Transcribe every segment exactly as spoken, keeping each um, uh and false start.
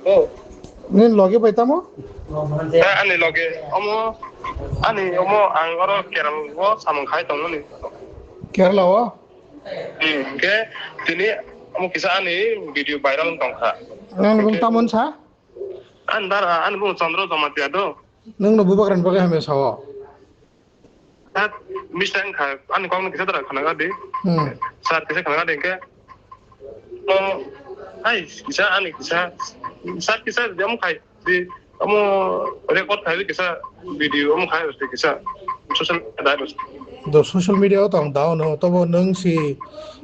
Oh. Nini loge bai tamo? Eh, ani loge. Omo, ani omo ang oro Kerala o samung khai tongmani. Kerala o? Hmm, ke tini omo kisa ani video viral tongkha. Nang bung tamon sa? An dara, an bung Chandra Jamatia do. Nang no bubagrani bagwi hamya sao? Hat, mistake wngkha, ani kokno kisa dara khwnaga di. Hmm. Sir kisa khwnaga di hwnkhe. O, hai, kisa, ani kisa. Sir kisa, jam khai di. Omo record khai di kisa video, omo khai di kisa. Social media dai. Do social media o tong dao no, tobo nang si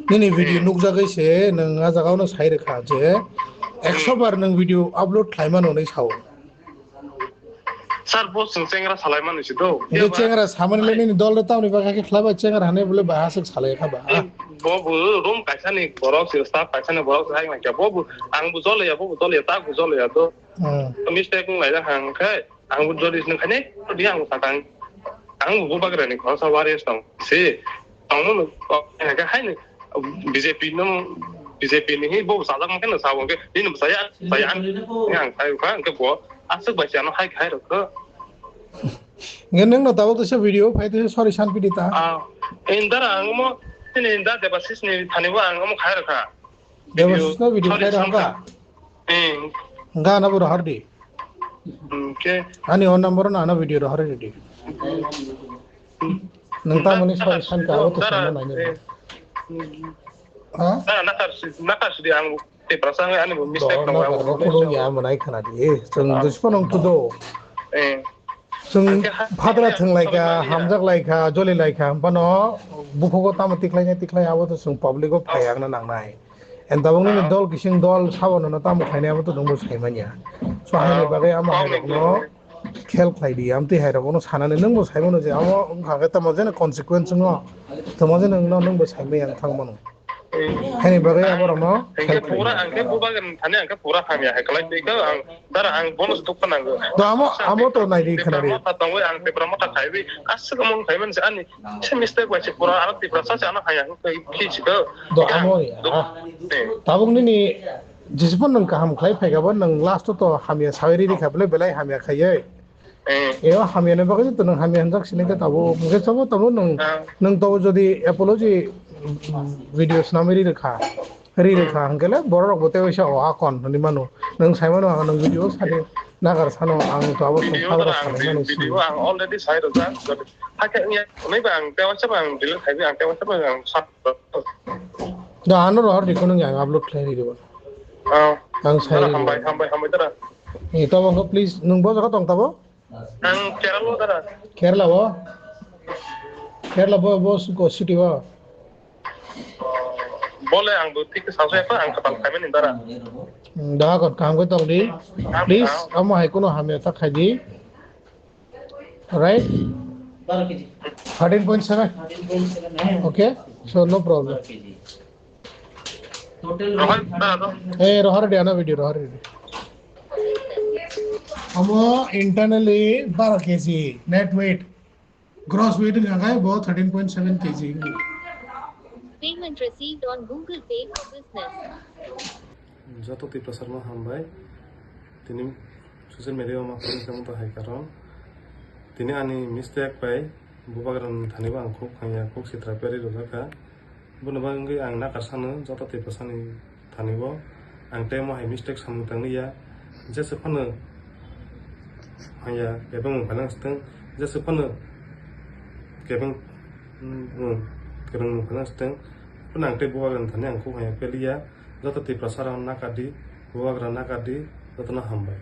nini video Hmm. nukjagwi se nang a jaga no sai rwkha je ekso bar nang video upload khlai mano hinwi sao. Sir, bo chwng chengra salai mani se do. Nge chengra samani le nini dol re tamni bagwi khe khlai ba chengra hane bole ba hasik salai kha ba. Eh, bo bo room kaisa ni borok se, staff kaisa ni borok se hai nang kya. Bo bo ang bo jole ya, bo bo jole ya, ta bo jole ya do. Hmm. Mistake wng lai jak hang khe ang bo jodi se nang khane di ang bo sakang. Ang bo bubagra ni khoroksa warriors tong se. Tongmung no kok hai ni B J P no, B J P ni hi bo sajak mangkhe no sabo hwnkhe nini bwsaya, bwsaya ang, ang khai kha hwnkhe bo aswk bai se ano hai khai rwkha. Nge nang no tabuk tisa video phai tisa sorry san pidi ta. Ah, indara ang mo, ini inda Debasis ni thani bo ang mo khai rwkha. Debasis no video sorry, khai rwkha. Hmm. Ga na bura hardi. Okay. Ani on number na ana video ro hare di. Nang ta mani sai san ka auto sama nai ni. Ha? Na, na kar si, na kar si di ang te prasang ani bo mistake no. Na ko ya manai khana di. Sung dushman ang tudo. Eh. Sung phadra thang lai ka, hamjak lai ka, joli lai ka, bano bukhugo tamo tiklai nai tiklai abo to sung public o phai ang na nang nai. And tabuk nini dol kising dol sabo nono tamo khainai abo to nwngbo saimanya. So haini bagwi amo hai rokno khel khlai di, amtwi hai rokno sanani nwngbo saimano je amo wngkha khe tamo jeno consequence wngo, tamo jeno wngno nwngbo saimaya wng thang mano. Haini bagwi amo rokno khel khlai di. Pura ang khe bubagan thani ang khe pura hamya hai khlai twi khe ang Dara ang bono se dukha nango. To amo, amo to nai di khna di. Motha tongwi ang tebra motha khaiwi aswk among khaiman se ani se mistake bai se pura ano tebra sa se ano haya hwnkhe khi si do. Do amo ya. Tabuk nini jisupon nang kaham khlai phai gabo nang last to hamya sawi ri ri kha bole belai hamya khaiye. Eh. Eo hamya ne bagwi to nang hamya hanjak sini khe tabuk hwnkhe sabo tabuk nang nang tabuk jodi apology video snamwi ri rwkha. Ri rwkha hwnkhe le borok rok bo tei waisa o akon hwnwi mano. Nwng sai mano ang nwng video sadi nagar sano ang to abo song video phagra to ang salai mano video sini. Ang already sai rwjak. Hakhe wngya hwnwi ba ang tei waisa ba ang delete khai di ang tei waisa ba ang sat. Da ano rohor di kono ang upload khlai ri dibo. Oh. Ang sai ri dibo. Hambai hambai hambai dara. Ni to bo please nwng bo jaga tong tabo? Ang Kerala o dara. Kerala o? Kerala bo, bo suko city o? Bole ang bo thik sa sa ang katal khaimani dara. Hmm, da kon kaham khe tong di. Please, amo hai kuno hamya ta khai di. Right? Thirteen point seven. Okay? So no problem. Rohor, dara, rohor. Eh, rohor di, ana video rohor di. Amo internally baro K G net weight. Gross weight wngkha khe bo thirteen point seven K G. Payment received on Google Pay for business. Joto Tiprasarno hambai. Tini social media o ma phone khe motha hai karon. Tini ani mistake bai bubagra ni thani bo ang khuk hamya khuk sitra peri rwjak kha. Bono bagwi ang nakar sano joto Tiprasani thani bo ang tei mo hai mistake samung tangli ya. Jesa phano haya kebeng mung phalang steng, jesa phano kebeng, mm, kebeng mung phalang steng. Phano ang tei bubagra ni thani ang khuk hamya peli ya. Joto Tiprasa rok nakar di, bubagra nakar di, jotono hambai.